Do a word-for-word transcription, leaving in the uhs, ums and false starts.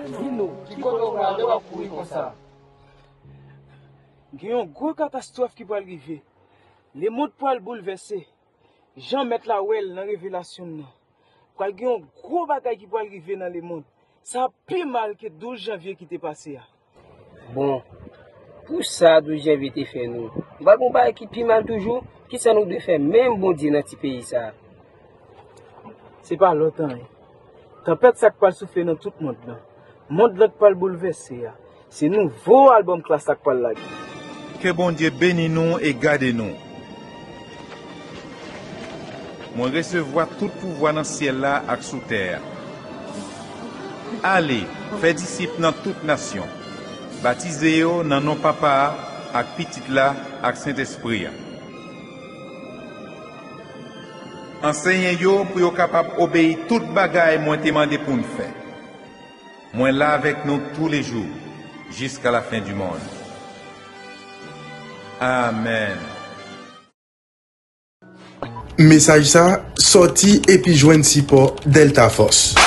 Di nou, ki kote w prale w ap kouri konsa? Gen yon gwo katastwòf ki pral rive. Lemonn pral boulvèse. Jan Mèt la wè l nan revelasyon l nan, pral gen yon gwo bagay ki pral rive nan lemonn. Sa pi mal ke douz janvye ki te pase a. Bon, pou sa douz janvye te fè nou, m pral gen yon bagay ki pi mal toujou. Kisa nou dwe fè menm Bondye nan ti peyi sa a? Se pa lòt anyen. Tanpèt sa k pral soufle nan tout mond lan. Mond lan k pral boulvèse a. Se nouvo albòm Klass la k pral lage. Ke Bondye beni nou e gade nou. Mwen resevwa tout pouvwa nan syèl la ak sou tè a. Ale, fè disip nan tout nasyon. Batize yo nan non Papa a, ak Pitit la, ak Sentespri a. Ansenye yo pou yo kapab obeyi tout bagay mwen te mande pou n fè. Mwen la avèk nou toulejou, jiska lafen di mond. Amèn. Mesaj sa sòti epi jwenn sipò Delta Force.